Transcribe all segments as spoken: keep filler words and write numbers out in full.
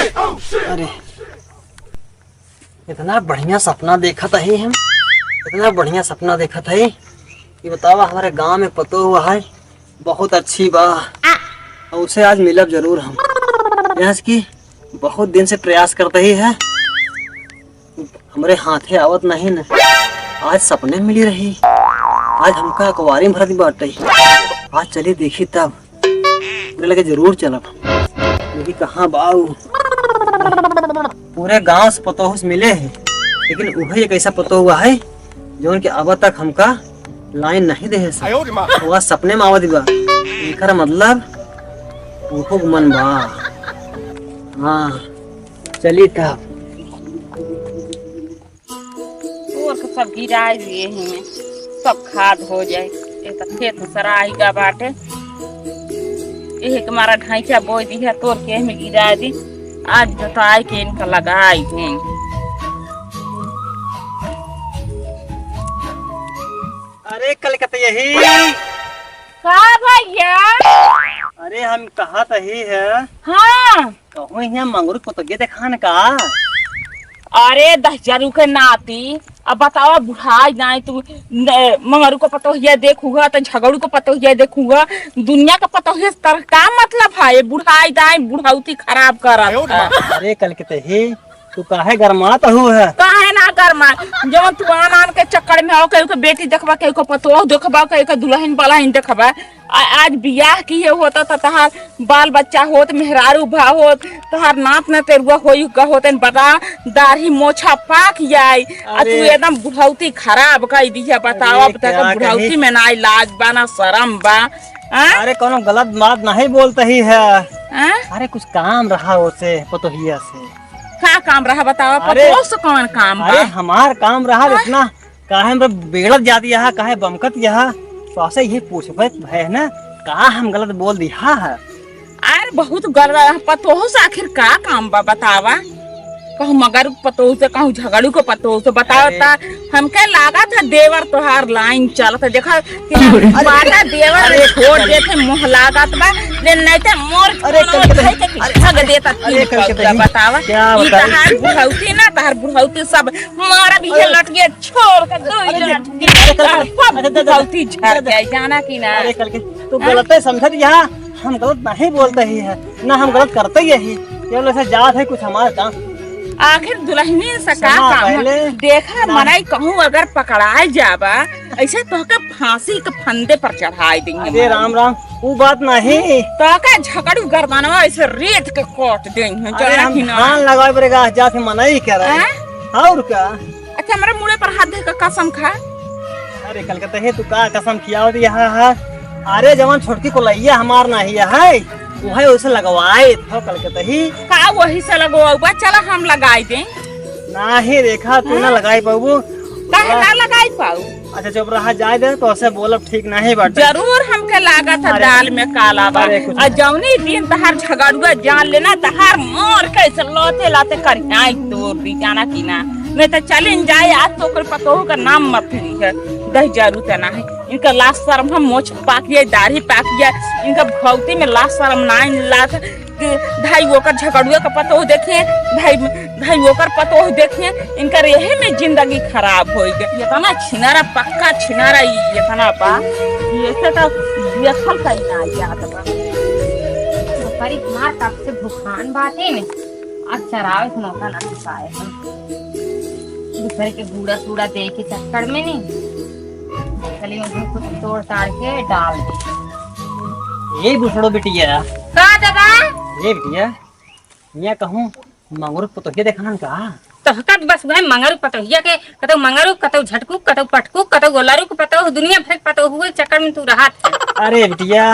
अरे, इतना बढ़िया सपना देखत हई हम, इतना बढ़िया सपना देखत हई कि बतावा, हमरे गाँव में पतोह है, बहुत अच्छी बा, और उसे आज मिलब जरूर हम। यहाँ से कि बहुत दिन से प्रयास करत ही है, हमरे हाथे आवत नहीं न। आज सपने में मिली रही, आज हमका अखबारी में भरत बाटे। आज चली देखी तब, ओकरे लगे जरूर चलब। देखी कहाँ बा उ। पूरे गांव से पतोह से मिले है, लेकिन उहे एक ऐसा पतोह हुआ है जौन कि अब तक हमका लाइन नहीं दे है। वह सपने में आवत बा, एकर मतलब उहो मन बा। हाँ, चली तब। तोर के सब गिराए दिए ही में, सब खाद हो जाए। एक तो खेत सराई का बाटे, यही के मारा ढाइचा बोई दी है, तोर के में गिराए दी। आज जोताई के इनका लगाई हैं। अरे कलकतिया ही। का भैया? अरे हम कहा तही है। हाँ। कहूँ यहाँ मंगरू पतोहिया देखान का? अरे दहिजरू के नाती, अब बतावा बुढ़ाई जाए तू न-, मंगरू को पतोहिया देखूगा तो झगड़ू को पतोहिया देखूगा, दुनिया का पतोहिया से तर का मतलब है? ये बुढ़ाई जाए बुढ़ौती खराब करत है। अरे कलकतिया ही, तू काहे गरमात हू है? काहे ना गरमा? जवन तू आन आन के चक्कर में हो, केहू के बेटी देखबा, केहू के पतोह देखबा, केहू के दुल्हन बलहन देखबा। आ, आज बियाह किहे होत त तहार बाल बच्चा होत, मेहरारू भा होत, तहार नात नतेरुआ होई का होत, बता, दाढ़ी मोछा पाक जाई। आ तू अरे। एकदम बुढ़ौती खराब कई दी है, बतावा, अरे, अब तक क्या बुढ़ौती कही? में ना लाज बा ना शरम बा। हाँ? अरे कोनो गलत बात नहीं बोलत ही है। हाँ? अरे कुछ काम रहा ओसे पतोहिया से। का काम रहा बतावा? अरे, पतोह से कौन काम बा? अरे, हमार काम रहा हाँ? इतना, काहे हमरा बेड़त जाती यहाँ, काहे बमकत यहाँ? तो ऐसे ही पूछबे है ना, का हम गलत बोल दिया है? अरे, बहुत गलत रहा, पतोह से आखिर का काम बा बतावा? कहूँ मगर पतोह से, कहूँ झगड़ू को पतोह से, बतावा अरे। ता हमके लागत है देवर तोहार लाइन चलत है। देखा कि बाटा देवर अरे, छोड़ अरे। देते, मुँह लागत बा, ले नहीं ते मोर अरे, छोड़ कल के देते, अरे, ठग देता अरे, तीन कल के पौधा, बतावा। क्या ई बताई? तहार बुढ़ौती ना, तहार बुढ़ौती सब मार भी अरे। लट के छोड़ के दो अरे, लट के अरे, कल के सब अरे, दे, दे, बुढ़ौती दे, झड़ दे, दे। जाए, जाना कि ना? अरे, कल के तू हाँ? गलत है समझत यहाँ, हम गलत नहीं बोलते ही है, ना हम गलत करते ही है, केवल ऐसे जात है कुछ हमारे काम। आखिर दुल्हनी से का सुना काम है? पहले देखा ना। मनई कहूँ अगर पकड़ाए जाबा, ऐसे तोहके फांसी के फंदे पर चढ़ाए देंगे अरे माई। राम राम, वो बात नहीं। तोहके झगड़ू गर्दनवा ऐसे रेत के काट देंगे, अरे जाना हम कि ना? धान लगाए बरे गाछ जात है मनई करे। हाँ? और का? अच्छा, हमरे मुड़े पर हाथ दे के कसम खा। अरे कलकतिया ही, तू का कसम खियावत यहाँ है? अरे जवन छोटकी कोलैया हमार नाही है, वही उसे लगवाए थो कलकतिया ही। का वही से लगवाऊ बा? चला हम लगाई दें। नाही रेखा, तू ना हाँ? लगाई पाबू। काहे ना लगाई पाऊ? अच्छा चुप रहा, जाए दे, तो ऐसे बोलब ठीक नहीं बाटे। जरूर हमके लागत है अरे, दाल में काला बा। अरे, कुछ और जौनी दिन तहार झगड़ुआ जान लेना, तहार मार के ऐसे लाते लाते करिहाई तोर दी, जाना कि ना? नहीं तो चलिन जाए, आज तो ओकर पतोहू का नाम मत ली है। दहिजरू तना है, इनका लाज शर्म हम मोछ पाक जाए, दाढ़ी पाक जाए, इनका भौती में लाज शर्म ना लाग। कि धाई ओकर झगड़ुआ का पतोह देखे, धाई, धाई ओकर पतोह देखे, इनकर यही में जिंदगी खराब होई गई। इतना छिनारा, पक्का छिनारा ई इतना बा, ये से तो देखल कहीं ना जात बा। ओकरी मार तब से भुखान बाटे ने, आज चरावे के मौका ना पाए हम। दूसरे के बूड़ा सूड़ा दे के चक्कर में नहीं, चलिए उसमें कुछ तोड़ ताड़ के डाल दे। ए बुसड़ो बिटिया। का दादा? ए बिटिया, मियाँ कहूँ मंगरू पतोहिया देखान का? तोहका तो बस वह मंगरू पतोहिया के, कतौ मंगरू, कतौ झटकू, कतौ पटकू, कतौ गोलारू के पतोह, दुनिया भर के पतोह हुए चक्कर में तू रहत है। अरे बिटिया,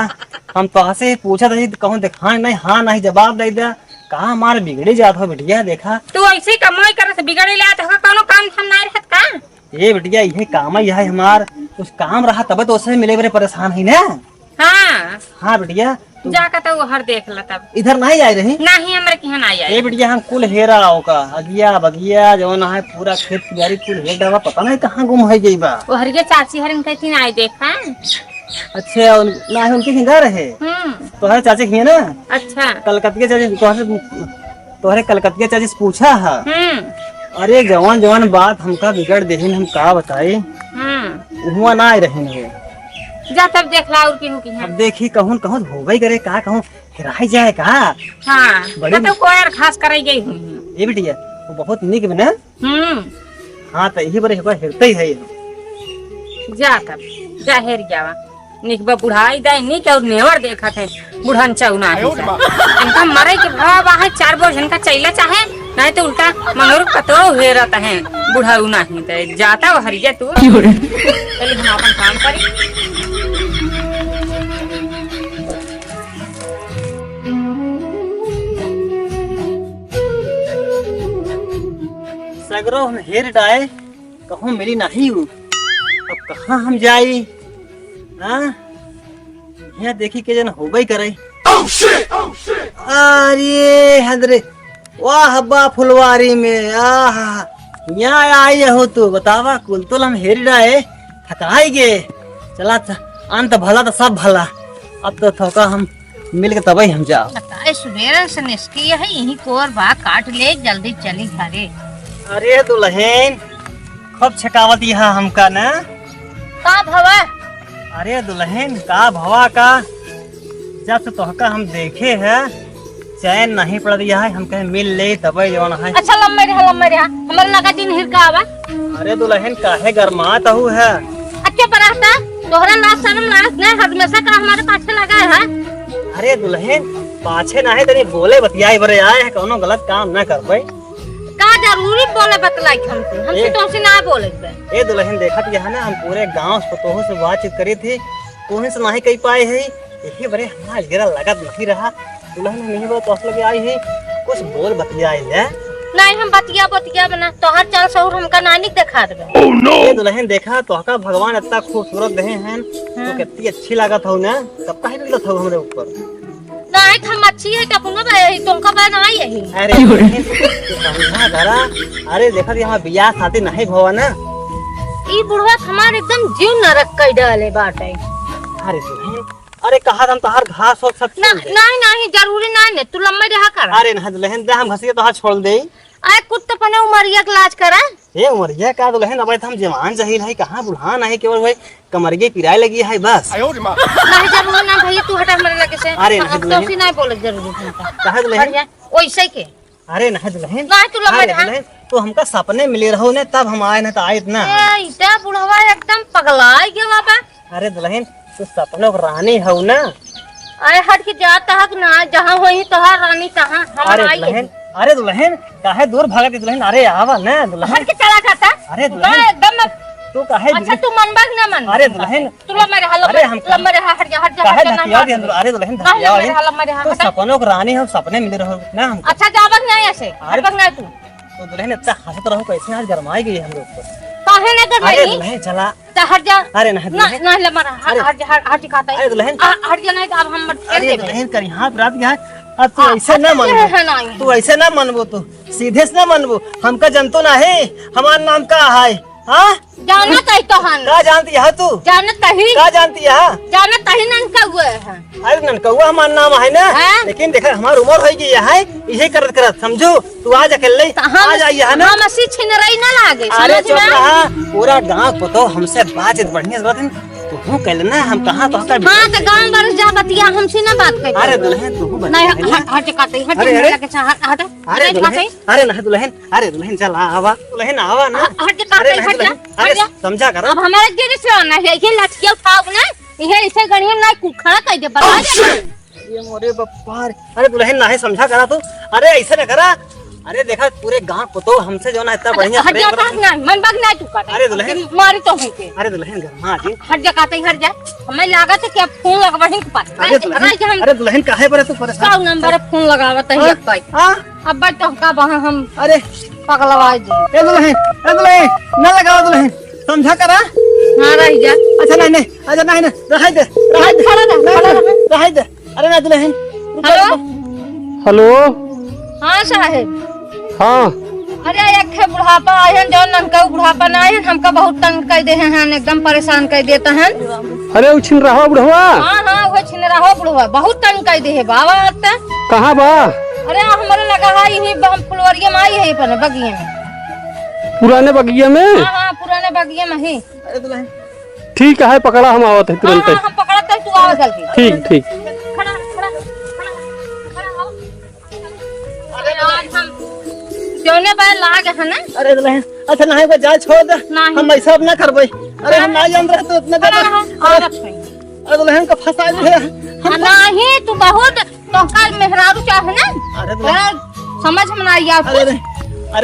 हम तोहसे ही पूछत हई, कहूँ देखान नहीं, हाँ नहीं जवाब दे दे। कहाँ मार बिगड़ी जात हो बिटिया, देखा। तू ऐसे ही कमाई करत बिगड़ी ला, तोहका कौनो काम धाम नहीं रहत का? ए बिटिया, इहे काम है, यह हमार कुछ काम रहा, तब तो उसे मिले बरे परेशान है ना। हाँ। हाँ बिटिया, तू जा कतौ ओहर देख ल तब। इधर नहीं आए रही? नहीं, हमरे किहाँ नहीं आए। ए बिटिया, हम कुल हेरा ओका, अगिया बगिया जवन है, पूरा खेत कियारी कुल हेर डावा, पता नहीं कहाँ गुम हो गई बा। ओहरिया चाची हरिन कहती नहीं देखा। अच्छा, उन, ना है उनके हिंगा रहे। हम्म। तो है चाची हिंगा ना? अच्छा। कलकतिया चाची, तो है तोहरे कलकतिया चाची से पूछा है। हम्म। अरे, जवन जवन बात हमका बिगड़ देहिन, हम का बताई। हम्म। उहुआ ना आए रहिन हो। जा तब देख ला और केहू की है। अब देखी, कहूँ न कहूँ होबे करे, का कहूँ हेराई जाए का? हाँ, बड़ी का तो कोयर खास कराई गई हुई है। ए बिटिया, वो बहुत निक बने। हम्म। हाँ, तो यही बरे एक बार हेरते ही है। जा तब, जा हेर जावा। निकबा बुढ़ाई दाई निक और नेवर देखत है, बुढ़न चौना है। इनका मरे के भाव आहे, चार बोझ इनका चैला चाहे, नहीं तो उल्टा मंगरू पतो हेरत है, बुढ़ऊ नहीं तो जाता वो हरिया तू। की हो रे? चल हम अपन काम करी। सगरो हम हेर डाए, कहूँ मिली नहीं हूँ। अब कहाँ हम जाई? हाँ? यहाँ देखी के जन होबे करे। अरे हदरे, वाह बा फुलवारी में, आहा, यहाँ आई हो तू, बतावा, कुल तो हम हेरी रहे, थकाई गे। चला, च-, अंत भला तो सब भला। अब तो थोका हम मिल के तबई हम जाओ। बताए, सुबेरे से निस्की है, यही कोर बा, काट ले, जल्दी चली घरे। अरे दुल्हन, खूब छकावत यहाँ हमका ना। का भवा? अरे दुल्हन, का भवा का? जब से तोहका हम देखे है, चैन नहीं पड़त यहाँ, हम कहे मिल ले तबे जवन है। अच्छा, लम्बे रहा, लम्बे रहा, हमारे लगा दिन हिर का आवा। अरे दुल्हन, काहे गरमात हऊ है? अच्छा, पर रहता, तोहरा लाज शरम लाज नहीं, हमेशा का हमारे पाछे लगा है। अरे दुल्हन, पाछे ना है, तनी बोले बतियाए बरे आए हैं, कौनो गलत काम ना करबे। का जरूरी बोले बतलाई हमसे? हमसे ए- तो हमसे ना बोले बे। ए दुल्हन, देखत यहाँ ना, हम पूरे गांव से, तोहू से बातचीत करी थी, तोहे से नहीं कही पाए है। यही बरे हमारा जरा लगत नहीं रहा। दुल्हन हम यही बरे तोहसे लगे आई है, कुछ बोल बतियाए ले। नहीं, हम बतिया बतिया बना, तोहर चाल सहूर हमका नानी देखा देबे। ए दुल्हन, देखा, तोहका भगवान इतना खूबसूरत देहे हैं, तो हाँ। कितनी अच्छी लागत हो ना, तब काहे बिगड़त हो हमरे ऊपर? नहीं, हम अच्छी है, कि अपनो बा यही, तुमका बा ना यही। अरे, तू समझा करा। अरे, देखा, यहाँ बियाह शादी नहीं भवा ना। ई बुढ़वा हमार एकदम जीव नरक कई डाले बाटे। अरे, दुल्हन, अरे, कहा हम तोहार घास हो सब ना, छील दे। नहीं, नहीं, जरूरी नहीं ने, तू लम्बे रहा कर। अरे, ना, दुल्हन, दे, हम घसीट के तोहार छोड़ दे। अरे, कुछ तो अपने उमरिया के लाज करा। ए उमरिया का दुल्हन, अब तो हम जवान जहील है, कहाँ बुढ़ान है, केवल वही कमरिये पिराए लगी है बस। आयो रे माँ। नहीं, जरूरी ना भैया, तू हटा हमारे लगे से। अरे नहीं हम दुल्हन। तो नहीं बोले जरूरी हमका। काहे दुल्हन? बढ़िया, वैसे के। अरे नहीं दुल्हन। नहीं, तू लम्बा अरे रहा। दुल्हन, तू हमका सपने मिले रहो ने, तब हम आए ना तो आए ना। ए, इटा बुढ़वा एकदम पगलाई गया बाबा। अरे दुल्हन, तू सपनों की रानी हऊ ना। अरे हट के जा, तहक ना, जहाँ होई तोहार रानी तहाँ हम अरे आई दुल्हन, है। अरे दुल्हन, काहे दूर भागत है दुल्हन? अरे आवा ना दुल्हन। हट के चला जाता। अरे दुल्हन, एकदम। तू काहे अच्छा, दुल्हन? तू मनबा कि ना मनबा? अरे दुल्हन, तू लम्बा रहा, लम्बा, अरे हम लम्बा रहा, हट जा, हट जा, काहे हट जा, ना, धकिया ना, दे ना। अरे दुल्हन, ना, धकिया लम्बा दे। रहा, लम्बा रहा, तू हट जा। सपनों की रानी हो, सपने मिले रहो ना हमको। अच्छा, जाबा कि नहीं ऐसे? अरे हटबा कि नहीं तू? तो दुल्हन इतना हंसत रहो, कैसे आज गरमाई गई हम लोग पर? काहे ना अरे गरमाई? दुल्हन चला। जा, हट जा। अरे नहीं ना, दुल्हन। ना, लम्बा रहा। अरे। हट जा, हट, हट, कहता है। अरे दुल्हन। आ, हट जा, नहीं तो अब हम मत खेल अरे देबे। दुल्हन, कर यहाँ अपराध यहाँ। अब तू आ, ऐसे ना अच्छा, मनबो। है, है, नहीं। तू ऐसे ना मनबो, तू सीधे से ना मनबो। हमका जनतो ना है, हमार नाम का है? हाँ? जानत है तो हन। का जानती है तू? जानत है। का जानती है? जानत है ननकउआ है। अरे ननकउआ हमार नाम है ना, हाँ? लेकिन देखा हमार उमर होइ गई है, इहे करत करत समझो, तू आज अकेले, तो हम, आ जाइए है ना? हम असी छिनरई ना लागे, अरे समझ चुप में? रहा, पूरा गांव को तो हमसे बातचीत बढ़िया से बात है, तू हूँ कह लेना, हम कहाँ तो हटा हाँ, तो गांव बार जा बतिया, हमसे ना बात कर। अरे दुल्हन, तू हूँ नहीं, बतिया है हट, ना? हट, हट, हट, अरे, अरे। लगे से, हट, हट, अरे हट, दुल्हन, हट। अरे नहीं दुल्हन, अरे दुल्हन, चल आ, आवा, दुल्हन आवा ना। हट, हट, अरे हट, नहीं हट, दुल्हन, हट, अरे हट। समझा करो। अब हमारे गिर से ना है, ये लठिया उठाओ ना, ये ऐसे गणिया ना कुखड़ा कर दे, बता दे। ये मोरे बप्पा रे। अरे दुल्हन, नाहीं समझा करा तू। अरे ऐसे ना करा। अरे देखा, पूरे गांव को तो हमसे जो ना इतना बढ़िया हट प्रेम जा, करत है। ना, मन बग ना तू कर। अरे दुल्हन। मारी तो हूँ के। अरे दुल्हन, घर में आ जी। हट जा, कहते ही हट जा। हमें लागत है कि अब फोन लगवा ही के पास। अरे दुल्हन, अरे दुल्हन, काहे पर तू परेशान? सौ नंबर फोन लगावत है हाँ? अब भाई। हाँ? अब भाई तो का वहाँ हम अरे। पगलवा जी। ए दुल्हन, ए दुल्हन, ना लगावा दुल्हन। समझा करा। हाँ, रह जा। अच्छा, नहीं, नहीं, अच्छा, नहीं, नहीं, रह दे, रह दे। खड़ा रह, नहीं, खड़ा नहीं, रह। रह दे। अरे ना दुल्हन, रुको, हेलो? रुको। हेलो। हाँ साहेब। हाँ। अरे एक ठे बुढ़ापा आए हैं, जौन ननका बुढ़ापा ना आए हैं, हमका बहुत तंग कर दे हैं, एकदम परेशान कर देता है। अरे उ छिनराहा बुढ़वा? हाँ, हाँ, वो छिनराहा बुढ़वा बहुत तंग कर दे है बाबा। अब त कहाँ बा? अरे हमरे लगे कहा यही ब-, हम फुलवरिया में आई है, अपने बगिया में। पुराने बगिया में? हाँ, हाँ, पुराने बगिया में ही। अरे दुल्हन। ठीक है, पकड़ा, हम आवत है तुरंत। हाँ, हाँ, हम पकड़त है, तू आवा जल्दी। ठीक, ठीक। खड़ा, खड़ा, खड़ा, खड़ा हो। अरे, आज हम जौने बार लाग है ना। अरे दुल्हन, अच्छा नहीं, बस जाए, छोड़ दे। नहीं। हम ऐसा अब ना करबे। अरे, हम ना जान रहे तो इतना खड़ा ज्यादा। हो, औरत है। अरे दुल्हन का फंसा दे। आ, नहीं, तू बहुत तोहका मेहरारू चाहे ना? अरे दुल्हन। तोरा समझ में ना आई। अरे, अरे, अरे,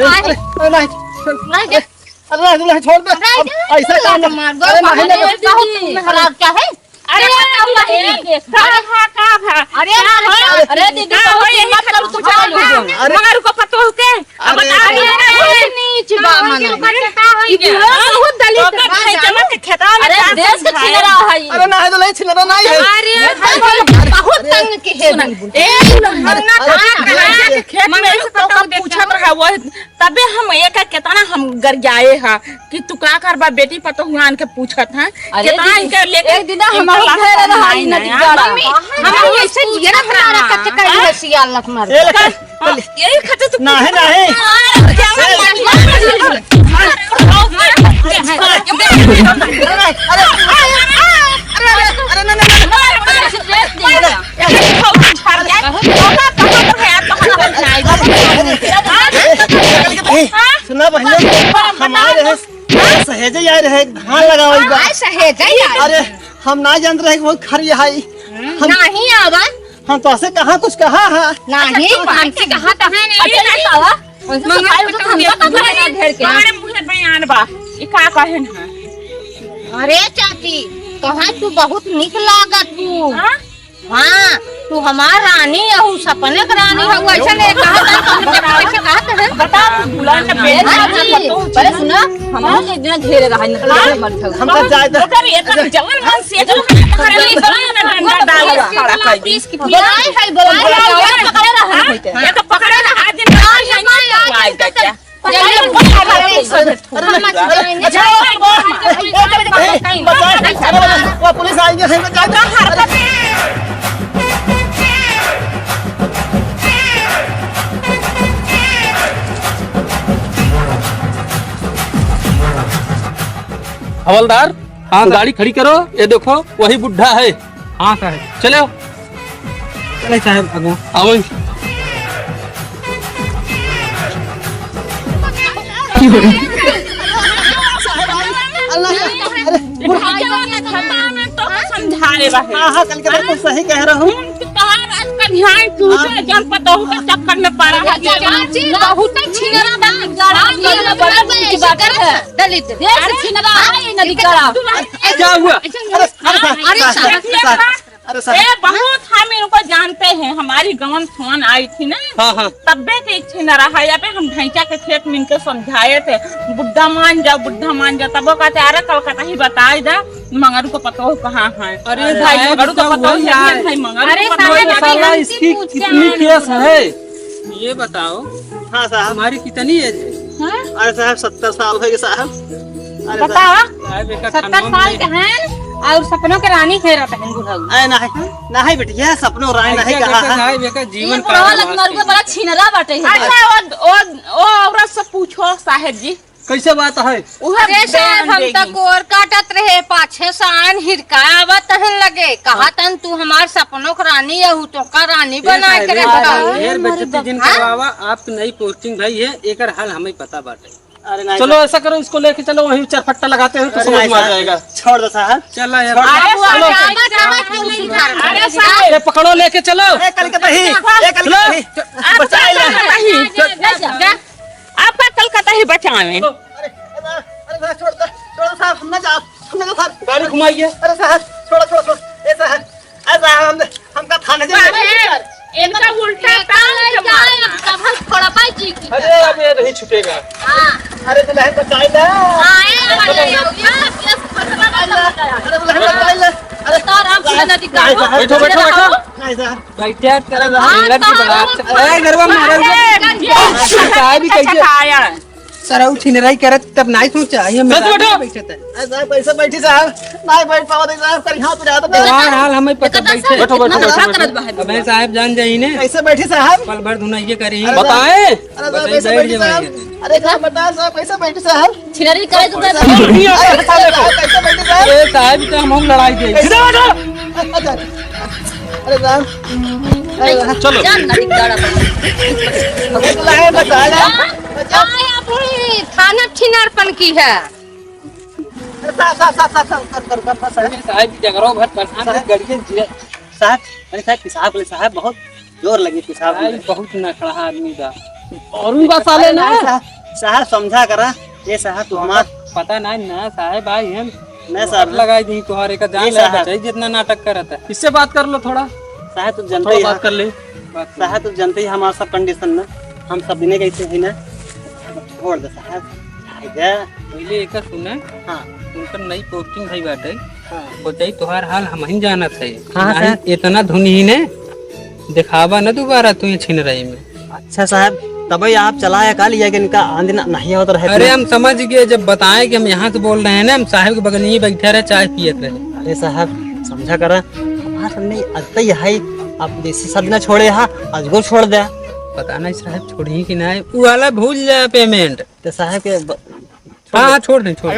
काहे? अरे, अरे, नहीं, छोड़। नहीं दे। अरे, अरे, दुल्हन, छोड़ दे। नहीं अब दे। ऐसा काम ना। मार दो, अरे, नहीं, मार नहीं, दो, नहीं। बहुत मेहरारू चाहे। अरे, अरे, अरे, का भा, का भा? अरे, का अरे, हो? अरे, दीदी, का हो? यही मत करू, कुछ और हो। अरे। मगर को पतो हो के? अब अरे, बता, अरे, अरे, अरे, नीच बा मने। ई बहुत दलित ओकर बा। भाई जमा के खेतवा में अरे, काम देश के समझाए। छिनरा है। अरे, ना है तो नहीं, छिनरा नहीं है। अरे, बहुत तंग के है। सुन, ए, अरे, अरे, अरे, खेत में अरे, से तो पूछत रहा, वो तबे हम एका केतना हम गरियाए ह कि तू का करबा बेटी पतोहुआन के पूछत ह। अरे केतना दीदी, इनके लेके एक दिन हम इनका लाख घेरे रहा, माई इन्हें ना। दिखा रहा। मम्मी, हम ऐसे जियरा बना रहा, कच्चे कहीं में सियाल लख मार। ए, लख-, हाँ, यही खातिर तो नहीं, नहीं। अरे, अरे, अरे, अरे, अरे, अरे, अरे, अरे, अरे, अरे, अरे, अरे, अरे, अरे, अरे, अरे, अरे, अरे, ए, सुना बहिनी, हमारे यहाँ सहेजे आए रहे, धान लगावे बा। आए सहेजे आए। अरे, हम ना जानत रहे कि वो खरी है। हम नहीं आवा। हम तो ऐसे कहाँ कुछ कहा है। नहीं, अच्छा, हमसे कहा तो है नहीं। अच्छा, नहीं आवा। मंगल तो हमका तो बना घेर के। हमारे मुँह में बयान बा। ई का कहे ना? अरे चाची, तोहे तू बहुत निक लागत तू। हाँ? हाँ, तू हमार रानी अहू, सपने के रानी हऊ, ऐसे नहीं कहा था, तुमने पता कैसे कहा था, हैं? बता, तू बुला के ए बेटा चाची, पहले सुना, हम लोग एक दिन घेरे रहा है, ना तो हाँ? मत खाओ। हमका जाए दे। ओकर एकर जवन मन से जो करे, ना, ना, ना, डाल खड़ा कर दी। बोलाई है, बोलाई है, बोलाई है, पकड़े रहा है। हाँ? ये तो पकड़े रहा, आज दिन हाँ, ये माँ, आज दिन पकड़े रहा। अरे, अरे, अरे, अच्छा, अरे, अरे, अरे, वो पुलिस आएंगे, फिर बचा दो। अरे, हवलदार, हाँ, सर। गाड़ी खड़ी करो, ये देखो, वही बुढ़ा है। हाँ साहब। चले आओ। चले साहब, आगू। आओ। अरे, बुढ़ा जवान है, खतरा में तो समझाए रहे। हाँ, हाँ, कल के बिल्कुल सही कह रहा हूँ। तुम तो कहाँ रात का ध्यान तू हाँ। से जन पतोहू के चक्कर में पड़ा है। चाची, बहुत ही छिनरा बा। हाँ, ये बड़ा बड़ा की बात है। दलित। ये अरे, छिनरा है, ये नदी का। क्या हुआ? अरे, अरे, अरे, अरे, सर, सर, अरे सर। ए, बहुत हम इनको जानते हैं, हमारी गवन फोन आई थी ना, हाँ, हाँ। तब्बे के इच्छे न रहा, या पे हम ढैंचा के खेत में इनके समझाए थे, बुढ़ा मान जाओ, बुढ़ा मान जाओ, तब वो कहते, "अरे कलकत्ता ही बताए दे, मंगरू को पतोह कहाँ है?" अरे अरे भाई, मंगरू को पतोह वही है, है। भाई मंगरू अरे को पतोह साला, है। साला, इसकी कितनी केस है? ये बताओ, हाँ साहब। तुम्हारी कितनी एज है? हाँ? अरे साहब, सत्तर साल हो गए साहब। अरे बताओ, साहब। साहब, एकर सत्तर साल के हैं और सपनों के रानी घेरत हैं बुढ़ऊ। अरे नहीं, नहीं बिटिया, सपनों रानी नहीं कहा है। साहब, एकर जीवन ये बुढ़वा का लग मरुआ बड़ा छिनरा बाटे है। अच्छा, ओ, ओ, ओ औरत से पूछो साहेब जी। कैसे बात है? उहे अरे साहब, बयान हम देगी। तो गोर काटत रहे, पाछे से आन हिरका आवत हन लगे। कहा तन तू हमार सपनों के रानी अहू, तोका रानी ए बना साहब, के ए रखा। साहब, ढेर बेइज्जती जिन हाँ? करवावा, आप नई पोस्टिंग भई है, एकर हाल हमें पता बाटे। अरे नहीं चलो साहब। ऐसा करो, इसको लेके चलो, वहीं चरफट्टा लगाते हैं तो अरे समझ नहीं में आ साहब, जाएगा। छोड़ दो साहब। चला यार। छोड़ दो। अरे चलो। साहब, अरे साहब। ए, पकड़ो, लेके चलो। ए, कल के नहीं, ए, कल के चलो। नहीं। बचाए ले। जा, जा, जा। आपका कलकत्ता ही बचावे। अरे, अरे, अरे, साहब, छोड़ दो, छोड़ दो साहब, हम ना जाओ, हम ना जाओ साहब। गाड़ी घुमाइए। अरे साहब, छोड़ो, छोड़ो, छोड़ो। ए साहब, अरे साहब, हम, हमका थाने जाइए। अरे, इनका उल्टा टांग के मार। तब हम थोड़ा पाई जी की। अरे, अब ये नहीं छूटेगा। हाँ। अरे, दुल्हन बचाई ले। हाँ, ए, अरे, अरे, अरे, अरे, दुल्हन बचाई ले। अरे, तो आराम से नदी का हो। बैठो, बैठो, बैठो। नहीं साहब। बैठे हैं, तेरा हाँ, लड़की तो बड़ा हम अच्छा। अरे, गरबा मारा। अरे, चाय भी कैसे? अच्छा खाया। सरऊ छिनराई करत तब नाहीं सोचा, ये मेरा बैठो। बैठे थे। अरे साहब, कैसे बैठी साहब? नाहीं बैठ पावत है साहब, कर यहाँ पे जाता। तुम्हार हाल हमें पता, बैठे। बैठो, बैठो, बैठो, बैठो। अबे साहब जान जाई ने। कैसे बैठी साहब? पल भर धुनाई के करी। अरे बताएं। अरे साहब, बताइए, कैसे बैठ बैठी जाइए। साहब? अरे साहब, बता साहब, कैसे बैठी साहब? छिनरी करे तो अरे साहब, कैसे बैठी साहब? अरे साहब, तो हम, हम लड़ाई दे। कैसे? अच्छा, अरे साहब, अरे साहब। चलो। जान ना दिख रहा। अरे तो लाए, बता ना। बचा। आए अपनी थाना छिनारपन की है। अरे साहब, साहब, साहब, साहब, साहब, साहब, साहब, साहब, साहब। अरे साहब, पेशाब ले साहब, बहुत जोर लगी पेशाब भाई, में। बहुत नखड़ा आदमी बा। और भी बा साले अरे ना। नहीं साहब, साहब समझा करा। ये साहब तू हमार पता नहीं ना साहब, भाई हम नहीं साहब। लगाई दी तुम्हारे का जान ये ले साहब। बचाई, जितना नाटक करत है। इससे बात कर लो थोड़ा। साहब तू जानते थोड़ा ही बात है। कर ले। बात कर साहब ले। तू जानते ही हमारा सब condition ना, हम सब दिने कैसे है ना, छोड़ दे साहब। आइजा। पहले एक सुने। हाँ। उनकर नई posting भई बाटे। हाँ। बताई तोहार हाल हमहिन जानत है। हाँ, नहीं, सर। इतना धुन ही ने दिखावा न दोबारा तू ये छिनराई में। अच्छा साहब, तबे आप चलाया का लिया कि इनका आंधी ना, नहीं होत रहे अरे इतना। हम समझ गए, जब बताए कि हम यहाँ से बोल रहे हैं ना, हम साहब के बगल में ही बैठे रहे, चाय पियत रहे। अरे साहब, समझा करा, हमार सब नहीं अत्ते ही है, आप देसी शब्द ना छोड़े हा, अजगो छोड़ दे। पता नहीं साहब छोड़ी कि नहीं, वो वाला भूल जाए payment। तो साहब के ब-, हाँ, हाँ, छोड़ दें, छोड़ दें।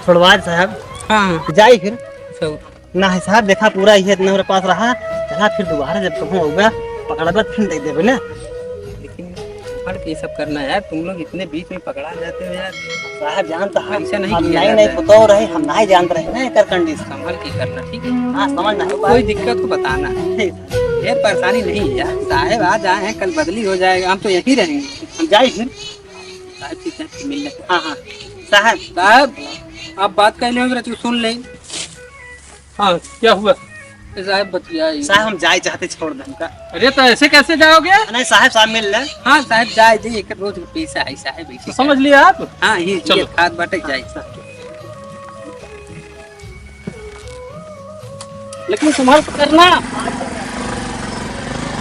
छोड़वा दे साहब। हाँ, हाँ। जाई फिर। सब। ना है साहब, देखा पूरा ये इतना हमारे पास रहा, चला फिर दोबारा जब कहूँ होगा, पकड़बा फिर दे देबे ना। लेकिन हट के ये सब करना यार, तुम लोग इतने बीच में पकड़ा जाते हो यार। साहब जानता है, ऐसा नहीं हम किया नई जाता नई है। पुतौ रहे, हम नहीं जानते रहे ना एकर condition। संभल के करना, ठीक है? हाँ, समझ ना हो कोई पाए। दिक्कत तो बताना। ठीक। ये परेशानी नहीं है यार, साहब आ जाए हैं, कल बदली हो जाएगा, हम तो यहीं रहेंगे। हम जाए फिर। साहब से जाके मिल ले। हाँ, हाँ। साहब। साहब, आप बात कर ले, तू सुन ले। हाँ, क्या हुआ? ए साहब, बतिया ही। साहब, हम जाए चाहते, छोड़ दे हमका। अरे, तो ऐसे कैसे जाओगे? नहीं, साहब, साहब मिल ले। हाँ, साहब, जाए दे, एक रोज के पैसा है, साहब, ऐसे तो समझ लिया आप? हाँ, ये, चलो। ये खाद बाटे जाए। लेकिन संभाल के करना।